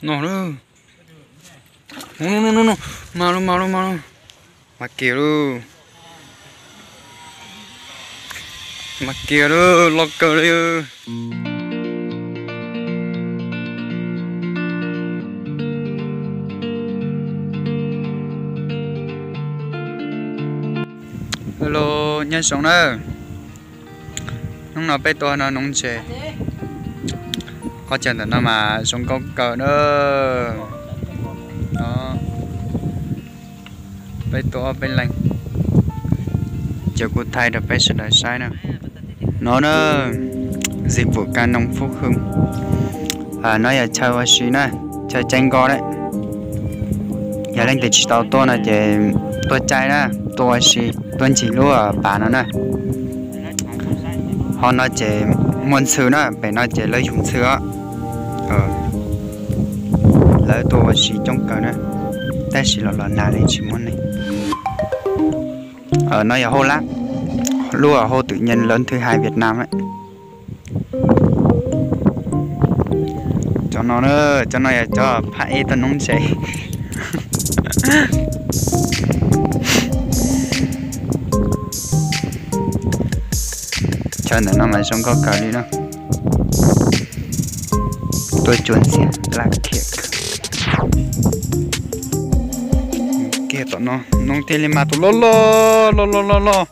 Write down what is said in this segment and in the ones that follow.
No lawm. No, no, no, no. Mas lawm, mas lawm, mas lawm. Mas kiag lawm. Mas kiag lawm, loj kawg li. Hello, nyob zoo na. Hnub no peb tuaj no noov ntses. Qhov chaw ntawm no mas zoo nkauj kawg na. Peb tuaj ob peb leeg, ces kuv thaij rau peb sawv daws saib na. No na, dịch vụ Canon Phú Hưng. No yog chaw ua si na, chaw caij nkoj na. Yog leej twg tsis tau tuaj no ces tuaj caij na, tuaj ua si, tuaj ncig lub pas no na. Ho no ces muaj ntxhw na, pem no ces lawv yug ntxhw os. Lawv tuaj ua si coob kawg na, tab sis los los nag li tsis muaj neeg. No yog hauv lab, lub hauv tự nhiên lớn thứ hai Việt Nam. Cov no, cov no yog cov phaj ej tuaj noov ntses. Chaw ntawm no mas zoo nkauj kawg li na. Tuaj cuab ntxiag laj kiag. Kiag tom no, noov thiaj li mas tus loj loj loj loj loj loj.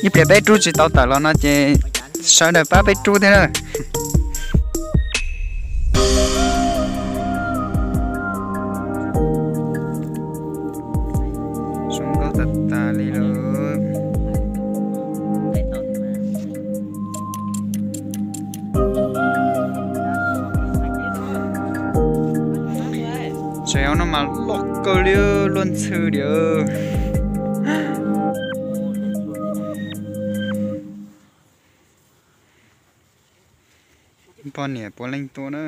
Ib pliag peb rub tsis tau tawm los no ces sawv daws pab peb rub thiab na. Zoo nkauj tas tas li lawm. Tsev no mas loj kawg li, luaj ntxhw li. Poj niam puav leej tuaj na.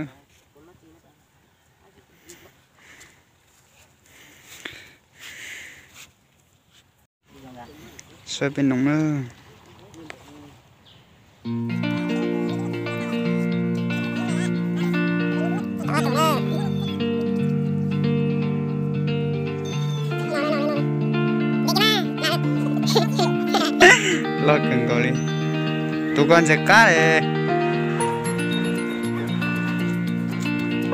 Saib peb noov na. Loj kawg nkaus li. Tus ko ntxim qab li.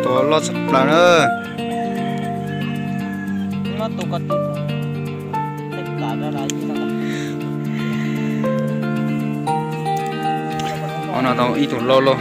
Tus loj tshaj plaws na. Ov, no tau ib tug loj loj.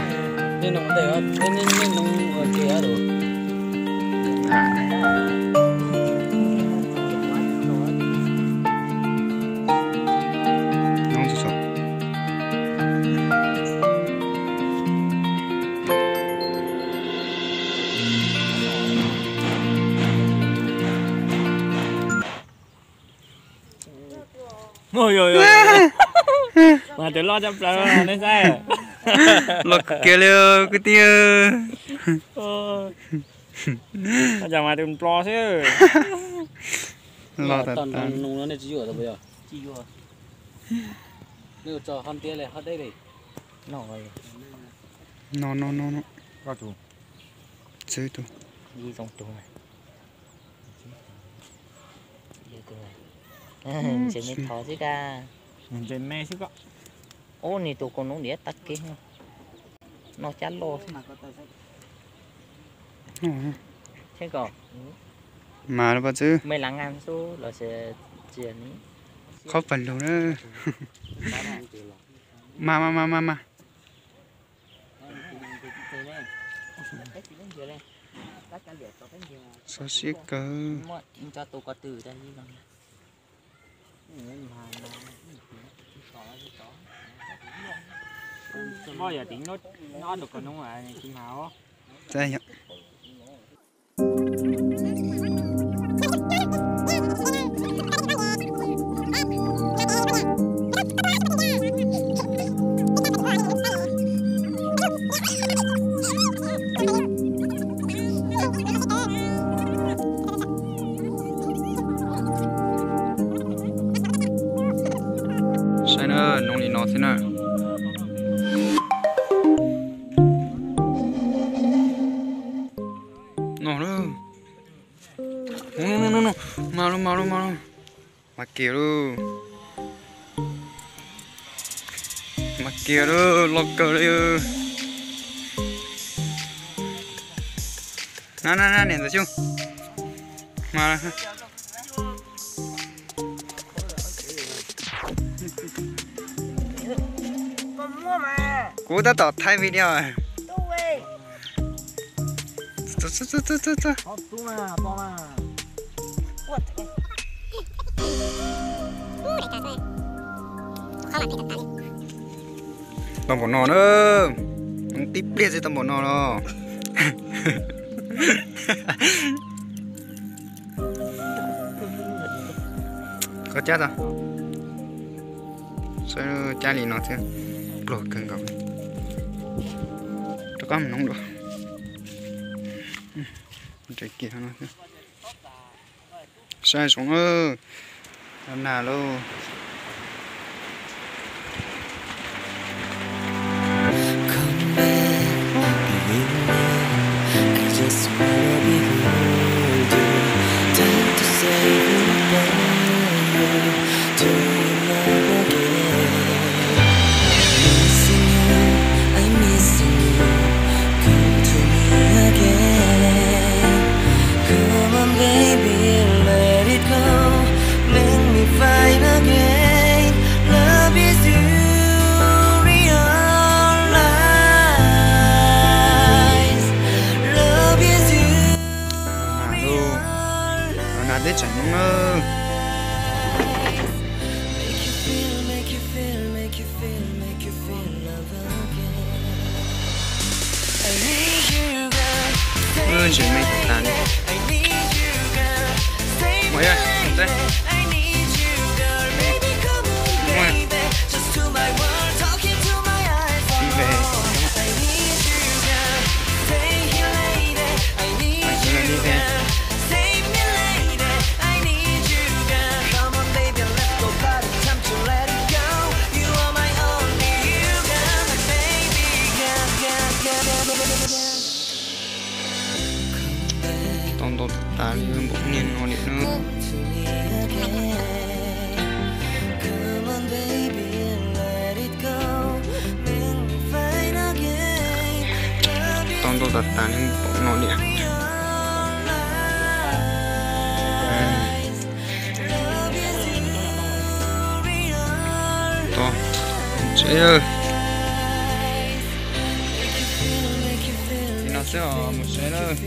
Mas tus loj tshaj plaws nej saib. Loj kawg kiag li kwv tij. Cas mas tus nplo xwb. Loj tas tas. No no no no. Txwv tus. Ntses me thov xwb ka. Ntses me xwb ko. Ub, nws tus kaus noob diav tag kev. Noj cab loj xwb. Mas lawm pob txwv. Qhov pawg lug na. Mas mas mas mas mas. Txaus siab kawg. Saib na, noob li no xwb na. No lawm. No, no, no, no. Mas lawm, mas lawm, mas lawm. Mas kiag lauj. Mas kiag lauj, loj kawg li. Na, na, na, niam ntxawm Xyooj. Mas kuv tab tom thaij video. Tau npaum no na, tib pliag xwb tau npaum no los. Koj cab tau, saib cab li no thiab, pluag kawg nkaus. Rov qab mus nug dua. Saib zoo, nag lauj. Nas teb tseem noob na. Ntsis me tas li. Muaj ib, muaj. Ib ve. Tau ntau tas tas li npaum niag no li na. Tau ntau tas tas li npaum no li. Tau, tsev lawm. Li no xwb os, mus tsev lawm.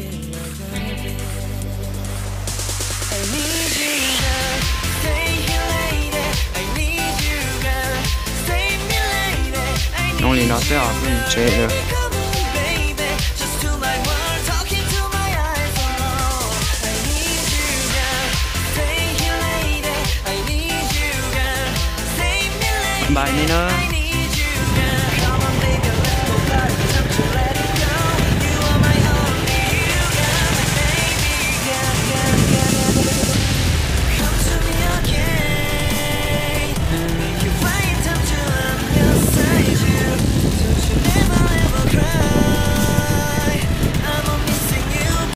Zoo li no xwb os, mus tsev lawm. Npaj li na.